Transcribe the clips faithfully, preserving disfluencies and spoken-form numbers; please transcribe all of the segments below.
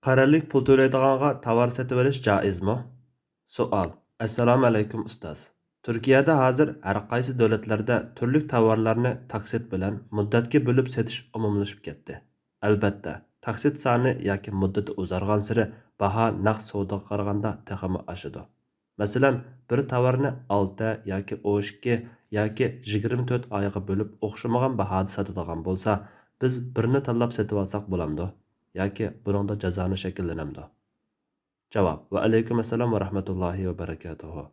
قەرەللىك پۇل تۆلەيدىغانغا تاۋار سېتىۋېلىش جائىزمۇ؟ سوئال. ئەسسالامۇئەلەيكۇم ئۇستاز. تۈركىيەدە ھازىر ھەرقايسى دۆلەتلەردە تۈرلۈك تاۋارلارنى تاكسىت بىلەن مۇددەتكە بۆلۈپ سېتىش ئومۇملىشىپ كەتتى. ئەلبەتتە، تاكسىت سانى ياكى مۇددىتى ئۇزارغانسېرى باھا نەق سودىغا قارىغاندا تېخىمۇ ئاشىدۇ. مەسىلەن، بىر تاۋارنى ئالتە ياكى ئون ئىككى ياكى يىگىرمە تۆت ئايغا بۆلۈپ ئوخشىمىغان باھادا ساتىدىغان بولسا، بىز بىرنى تاللاپ سېتىۋالساق بولامدۇ؟ ياكى بۇنىڭدا جازانى شەكىللىنەمدۇ؟ جاۋاب. ۋەئەلەيكۇم ئەسسالام ۋە رەھمەتۇللاھى ۋە بەرىكاتۇھۇ.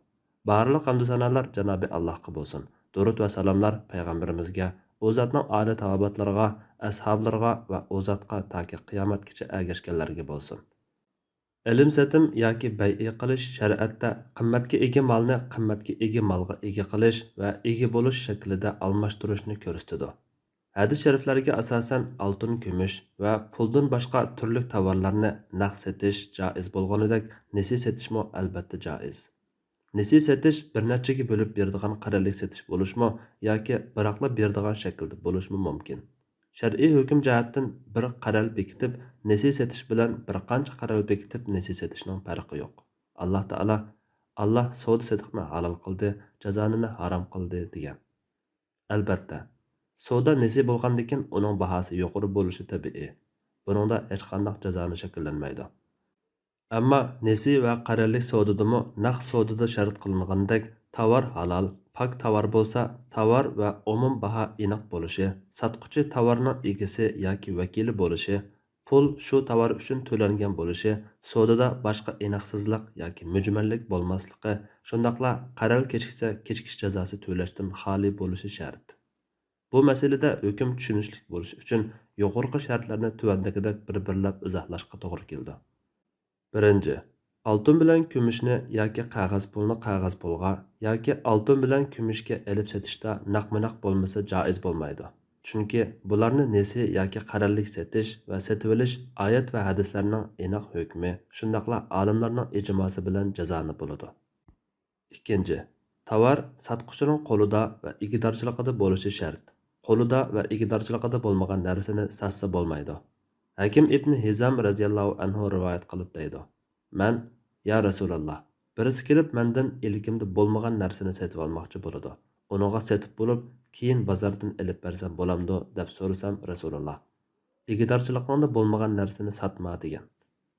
بارلىق ھەمدۇ سانالار جانابى ئاللاھقا بولسۇن. دۇرۇد ۋە سالاملار پەيغەمبىرىمىزگە، ئۇ زاتنىڭ ئالىي تاۋابىئاتلىرىغا، ئەسھابلىرىغا ۋە ئۇ زاتقا تاكى قىيامەتكىچە ئەگەشكەنلەرگە بولسۇن. ئېلىم-سېتىم ياكى بەيئى قىلىش شەرىئەتتە قىممەتكە ئىگە مالنى قىممەتكە ئىگە مالغا ئىگە قىلىش ۋە ئىگە بولۇش شەكلىدە ئالماشتۇرۇشنى كۆرسىتىدۇ. ھەدىس شەرىفلەرگە ئاساسەن، ئالتۇن، كۈمۈش ۋە پۇلدىن باشقا تۈرلۈك تاۋارلارنى نەق سېتىش جائىز بولغىنىدەك، نېسى سېتىشمۇ ئەلبەتتە جائىز. نېسى سېتىش بىر نەچچىگە بۆلۈپ بېرىدىغان قەرەللىك سېتىش بولۇشمۇ ياكى بىراقلا بېرىدىغان شەكىلدە بولۇشمۇ مۇمكىن. شەرئىي ھۆكۈم جەھەتتىن بىر قەرەل بېكىتىپ نېسى سېتىش بىلەن بىر قانچە قەرەل بېكىتىپ نېسى سېتىشنىڭ پەرقى يوق. ئاللا تائالا، «ئاللا سودا سېتىقنى ھالال قىلدى، جازانىنى ھارام قىلدى» دېگەن. ئەلبەتتە، سودا نېسى بولغاندىكىن ئۇنىڭ باھاسى يۇقىرى بولۇشى تەبىئىي. بۇنىڭدا ھېچقانداق جازانى شەكىللەنمەيدۇ. ئەمما نېسى ۋە قەرەللىك سودىدىمۇ نەق سودىدا شەرت قىلىنغىنىدەك، تاۋار ھالال، پاك تاۋار بولسا، تاۋار ۋە ئومۇم باھا ئېنىق بولۇشى، ساتقۇچى تاۋارنىڭ ئىگىسى ياكى ۋەكىلى بولۇشى، پۇل شۇ تاۋار ئۈچۈن تۆلەنگەن بولۇشى، سودىدا باشقا ئېنىقسىزلىق ياكى مۈجمەللىك بولماسلىقى، شۇنداقلا قەرەل كېچىكسە كېچىكىش جازاسى تۆلەشتىن خالىي بولۇشى شەرت. بۇ مەسىلىدە ھۆكۈم چۈشىنىشلىك بولۇش ئۈچۈن يۇقىرىقى شەرتلەرنى تۆۋەندىكىدەك بىر-بىرلەپ ئىزاھلاشقا توغرا كېلىدۇ. بىرىنچى، ئالتۇن بىلەن كۈمۈشنى ياكى قەغەز پۇلنى قەغەز پۇلغا ياكى ئالتۇن بىلەن كۈمۈشكە ئېلىپ سېتىشتا نەقمۇنەق بولمىسا جائىز بولمايدۇ. چۈنكى بۇلارنى نېسى ياكى قەرەللىك سېتىش ۋە سېتىۋېلىش ئايەت ۋە ھەدىسلەرنىڭ ئېنىق ھۆكمى، شۇنداقلا ئالىملارنىڭ ئىجماسى بىلەن جازانى بولىدۇ. ئىككىنچى، تاۋار ساتقۇچىنىڭ قولىدا ۋە ئىگىدارچىلىقىدا بولۇشى شەرت. قولىدا ۋە ئىگىدارچىلىقىدا بولمىغان نەرسىنى ساتسا بولمايدۇ. ھەكىم ئىبنى ھىزام رەزىياللاھۇ ئەنھۇ رىۋايەت قىلىپ دەيدۇ، مەن، يا رەسۇلاللا، بىرسى كېلىپ مەندىن ئىلكىمدە بولمىغان نەرسىنى سېتىۋالماقچى بولىدۇ. ئۇنىڭغا سېتىپ بولۇپ، كېيىن بازاردىن ئېلىپ بەرسەم بولامدۇ؟ دەپ سورىسام، رەسۇلاللا، ئىگىدارچىلىقىڭدا بولمىغان نەرسىنى ساتما، دېگەن.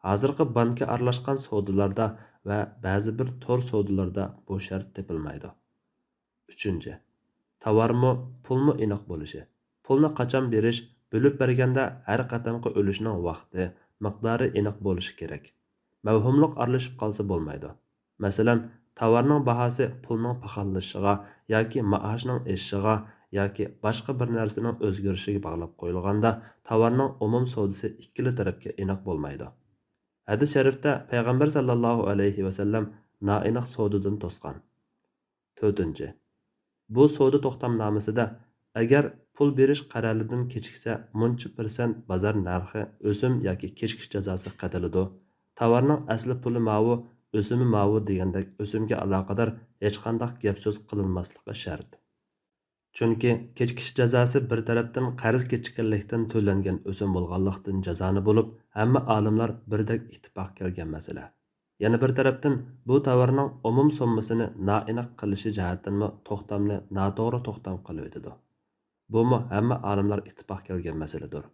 ھازىرقى بانكا ئارىلاشقان سودىلاردا ۋە بەزى بىر تور سودىلاردا بۇ شەرت تېپىلمايدۇ. ئۈچىنچى، تاۋارمۇ، پۇلمۇ ئېنىق بولۇشى. پۇلنى قاچان بېرىش، بۆلۈپ بەرگەندە ھەر قېتىمقى ئۈلۈشنىڭ ۋاقتى، مىقدارى ئېنىق بولۇشى كېرەك. مەۋھۇملۇق ئارىلىشىپ قالسا بولمايدۇ. مەسىلەن، تاۋارنىڭ باھاسى پۇلنىڭ پاخاللىشىشىغا ياكى مائاشنىڭ ئېشىشىغا ياكى باشقا بىر نەرسىنىڭ ئۆزگىرىشىگە باغلاپ قويۇلغاندا، تاۋارنىڭ ئومۇم سودىسى ئىككىلا تەرەپكە ئېنىق بولمايدۇ. ھەدىس شەرىفتە پەيغەمبەر ساللاللاھۇ ئەلەيھى ۋەسەللەم نائېنىق سودىدىن توسقان. تۆتىنچى، بۇ سودا توختامنامىسىدە، ئەگەر پۇل بېرىش قەرەلىدىن كېچىكسە، مۇنچە پىرسەنت بازار نەرخى ئۆسۈم ياكى كېچىكىش جازاسى قېتىلىدۇ. تاۋارنىڭ ئەسلى پۇلى ماۋۇ، ئۆسۈمى ماۋۇ دېگەندەك ئۆسۈمگە ئالاقىدار ھېچقانداق گەپ-سۆز قىلىنماسلىقى شەرت. چۈنكى كېچىكىش جازاسى بىر تەرەپتىن قەرز كېچىككەنلىكتىن تۆلەنگەن ئۆسۈم بولغانلىقتىن جازانى بولۇپ، ھەممە ئالىملار بىردەك ئىتتىپاق كەلگەن مەسىلە. يەنە بىر تەرەپتىن، بۇ تاۋارنىڭ ئومۇم سوممىسىنى نائېنىق قىلىشى جەھەتتىنمۇ توختامنى ناتوغرا توختام قىلىۋېتىدۇ. بۇمۇ ھەممە ئالىملار ئىتتىپاق كەلگەن مەسىلىدۇر.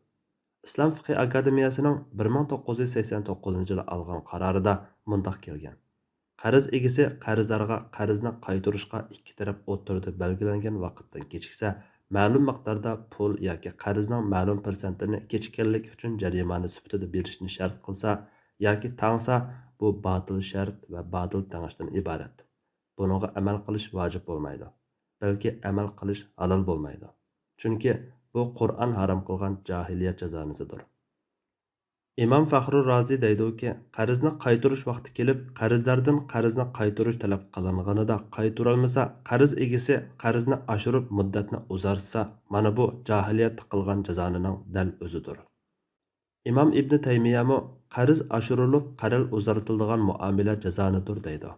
ئىسلام فىقھى ئاكادېمىيەسىنىڭ بىر مىڭ توققۇز يۈز سەكسەن توققۇزىنچى يىلى ئالغان قارارىدا مۇنداق كەلگەن: قەرز ئىگىسى قەرزدارغا قەرزنى قايتۇرۇشقا ئىككى تەرەپ ئوتتۇرىدا بەلگىلەنگەن ۋاقىتتىن كېچىكسە، مەلۇم مىقداردا پۇل ياكى قەرزنىڭ مەلۇم پىرسەنتىنى كېچىككەنلىكى ئۈچۈن جەرىمانە سۈپىتىدە بېرىشنى شەرت قىلسا ياكى تەڭسە، بۇ باتىل شەرت ۋە باتىل تەڭشتىن ئىبارەت. بۇنىڭغا ئەمەل قىلىش ۋاجىپ بولمايدۇ، بەلكى ئەمەل قىلىش ھالال بولمايدۇ. چۈنكى بۇ قۇرئان ھارام قىلغان جاھىلىيەت جازانىسىدۇر. ئىمام فەخرۇر رازى دەيدۇكى، قەرزنى قايتۇرۇش ۋاقتى كېلىپ، قەرزداردىن قەرزنى قايتۇرۇش تەلەپ قىلىنغىنىدا قايتۇرالمىسا، قەرز ئىگىسى قەرزنى ئاشۇرۇپ مۇددەتنى ئۇزارتسا، مانا بۇ جاھىلىيەتتە قىلغان جازانىنىڭ دەل ئۆزىدۇر. ئىمام ئىبنى تەيمىيەمۇ، قەرز ئاشۇرۇلۇپ قەرەل ئۇزارتىلىدىغان مۇئامىلە جازانىدۇر دەيدۇ.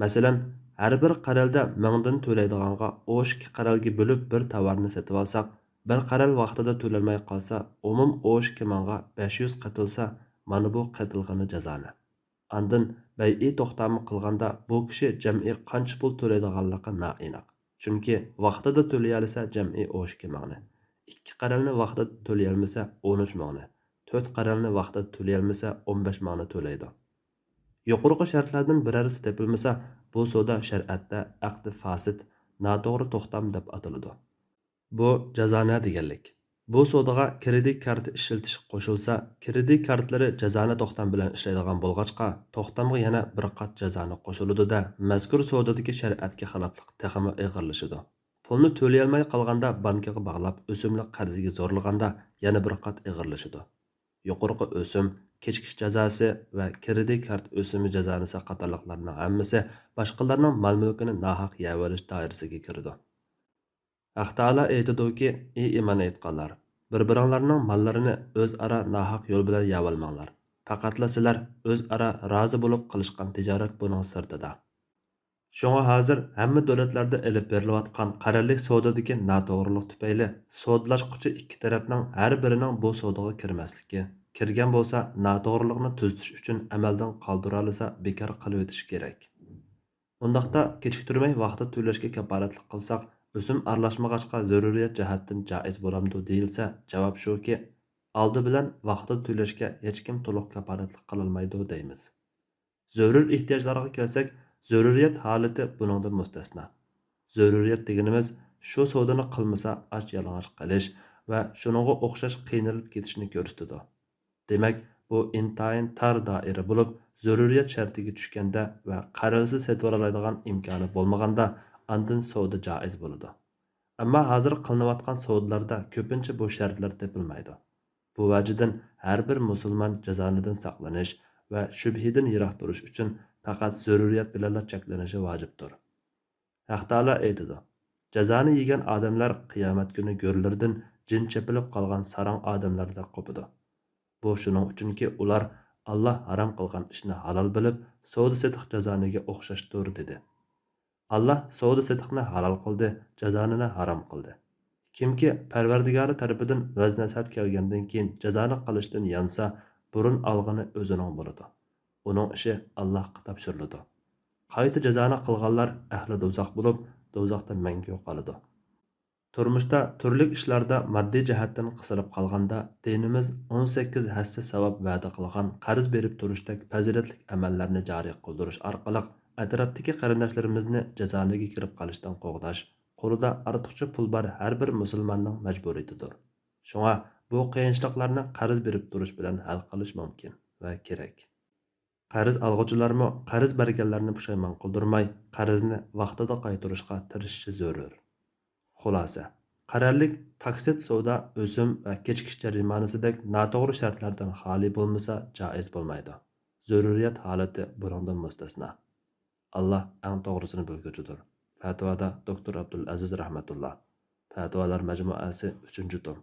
مەسىلەن، ھەر بىر قەرەلدە مىڭدىن تۆلەيدىغانغا ئون ئىككى قەرەلگە بۆلۈپ بىر تاۋارنى سېتىۋالساق، بىر قەرەل ۋاقتىدا تۆلەنمەي قالسا، ئومۇم ئون ئىككى مىڭغا بەش يۈز قېتىلسا، مانا بۇ قېتىلغىنى جازانە. ئاندىن بەيئى توختامى قىلغاندا بۇ كىشى جەمئىي قانچە پۇل تۆلەيدىغانلىقى نائېنىق. چۈنكى ۋاقتىدا تۆلىيەلىسە جەمئىي ئون ئىككى مىڭنى، ئىككى قەرەلنى ۋاقتىدا تۆلىيەلمىسە ئون ئۈچ مىڭنى، تۆت قەرەلنى ۋاقتىدا تۆلىيەلمىسە ئون بەش مىڭنى تۆلەيدۇ. يۇقىرىقى شەرتلەردىن بىرەرسى تېپىلمىسا، بۇ سودا شەرىئەتتە ئەقدى فاسىد، ناتوغرا توختام دەپ ئاتىلىدۇ. بۇ جازانە دېگەنلىك. بۇ سودىغا كىرېدىت كارتى ئىشلىتىش قوشۇلسا، كىرېدىت كارتلىرى جازانە توختام بىلەن ئىشلەيدىغان بولغاچقا، توختامغا يەنە بىر قات جازانە قوشۇلىدۇ-دە، مەزكۇر سودىدىكى شەرىئەتكە خىلاپلىق تېخىمۇ ئېغىرلىشىدۇ. پۇلنى تۆلىيەلمەي قالغاندا بانكىغا باغلاپ ئۆسۈملۈك قەرزگە زورلىغاندا يەنە بىر قات ئېغىرلىشىدۇ. يۇقىرىقى ئۆسۈم، كېچىكىش جازاسى ۋە كىرېدىت كارت ئۆسۈمى جازانىسى قاتارلىقلارنىڭ ھەممىسى باشقىلارنىڭ مال-مۈلكىنى ناھەق يەۋېلىش دائىرىسىگە كىرىدۇ. ھەق تائالا ئېيتىدۇكى، ئى ئىمان ئېيتقانلار! بىر-بىرىڭلارنىڭ ماللىرىنى ئۆزئارا ناھەق يول بىلەن يەۋالماڭلار. پەقەتلا سىلەر ئۆزئارا رازى بولۇپ قىلىشقان تىجارەت بۇنىڭ سىرتىدا. شۇڭا ھازىر ھەممە دۆلەتلەردە ئېلىپ بېرىلىۋاتقان قەرەللىك سودىدىكى ناتوغرىلىق تۈپەيلى سودىلاشقۇچى ئىككى تەرەپنىڭ ھەر بىرىنىڭ بۇ سودىغا كىرمەسلىكى، كىرگەن بولسا ناتوغرىلىقنى تۈزىتىش ئۈچۈن ئەمەلدىن قالدۇرالىسا بىكار قىلىۋېتىشى كېرەك. ئۇنداقتا كېچىكتۈرمەي ۋاقتىدا تۆلەشكە كاپالەتلىك قىلساق، ئۆسۈم ئارىلاشمىغاچقا زۆرۈرىيەت جەھەتتىن جائىز بولامدۇ دېيىلسە، جاۋاب شۇكى، ئالدى بىلەن ۋاقتىدا تۆلەشكە ھېچكىم تولۇق كاپالەتلىك قىلالمايدۇ دەيمىز. زۆرۈر ئېھتىياجلارغا كەلسەك، زۆرۈرىيەت ھالىتى بۇنىڭدىن مۇستەسنا. زۆرۈرىيەت دېگىنىمىز شۇ سودىنى قىلمىسا ئاچ-يالىڭاچ قېلىش ۋە شۇنىڭغا ئوخشاش قىينىلىپ كېتىشنى كۆرسىتىدۇ. دېمەك، بۇ ئىنتايىن تار دائىرە بولۇپ، زۆرۈرىيەت شەرتىگە چۈشكەندە ۋە قەرەلسىز سېتىۋالالايدىغان ئىمكانى بولمىغاندا، ئاندىن سودا جائىز بولىدۇ. ئەمما ھازىر قىلىنىۋاتقان سودىلاردا كۆپىنچە بۇ شەرتلەر تېپىلمايدۇ. بۇ ۋەجىدىن ھەر بىر مۇسۇلمان جازانىدىن ساقلىنىش ۋە شۈبھىدىن يىراق تۇرۇش ئۈچۈن پەقەت زۆرۈرىيەت بىلەنلا چەكلىنىشى ۋاجىپتۇر. ھەق تائالا ئېيتىدۇ، جازانى يېگەن ئادەملەر قىيامەت كۈنى گۆرلىرىدىن جىن چېپىلىپ قالغان ساراڭ ئادەملەردەك قوپىدۇ. بۇ شۇنىڭ ئۈچۈنكى، ئۇلار ئاللا ھارام قىلغان ئىشنى ھالال بىلىپ، سودا-سېتىق جازانىگە ئوخشاشتۇر، دېدى. ئاللا سودا-سېتىقنى ھالال قىلدى، جازانىنى ھارام قىلدى. كىمكى پەرۋەردىگارى تەرىپىدىن ۋەز-نەسىھەت كەلگەندىن كېيىن جازانى قىلىشتىن يانسا، بۇرۇن ئالغىنى ئۆزىنىڭ بولىدۇ. ئۇنىڭ ئىشى ئاللاھقا تاپشۇرۇلىدۇ. قايتا جازانى قىلغانلار ئەھلى دوزاخ بولۇپ، دوزاختا مەڭگۈ قالىدۇ. تۇرمۇشتا تۈرلۈك ئىشلاردا ماددىي جەھەتتىن قىسىلىپ قالغاندا، دىنىمىز ئون سەككىز ھەسسە ساۋاب ۋەدە قىلغان قەرز بېرىپ تۇرۇشتەك پەزىلەتلىك ئەمەللەرنى جارى قىلدۇرۇش ئارقىلىق، ئەتراپتىكى قېرىنداشلىرىمىزنى جازانىگە كىرىپ قالىشتىن قوغداش، قولىدا ئارتۇقچە پۇل بار ھەر بىر مۇسۇلماننىڭ مەجبۇرىيىتىدۇر. شۇڭا بۇ قىيىنچىلىقلارنى قەرز بېرىپ تۇرۇش بىلەن ھەل قىلىش مۇمكىن ۋە كېرەك. قەرز ئالغۇچىلارمۇ قەرز بەرگەنلەرنى پۇشايمان قىلدۇرماي، قەرزنى ۋاقتىدا قايتۇرۇشقا تىرىشىشى زۆرۈر. خۇلاسە، قەرەللىك تاكسىت سودا، ئۆسۈم ۋە كېچىكىش جەرىمانىسىدەك ناتوغرا شەرتلەردىن خالىي بولمىسا، جائىز بولمايدۇ. زۆرۈرىيەت ھالىتى بۇنىڭدىن مۇستەسنا. ئاللا ئەڭ توغرىسىنى بىلگۈچىدۇر. پەتىۋادا دوكتور ئابدۇلئەزىز رەھمەتۇللا. پەتىۋالار مەجمۇئەسى، ئۈچىنچى توم.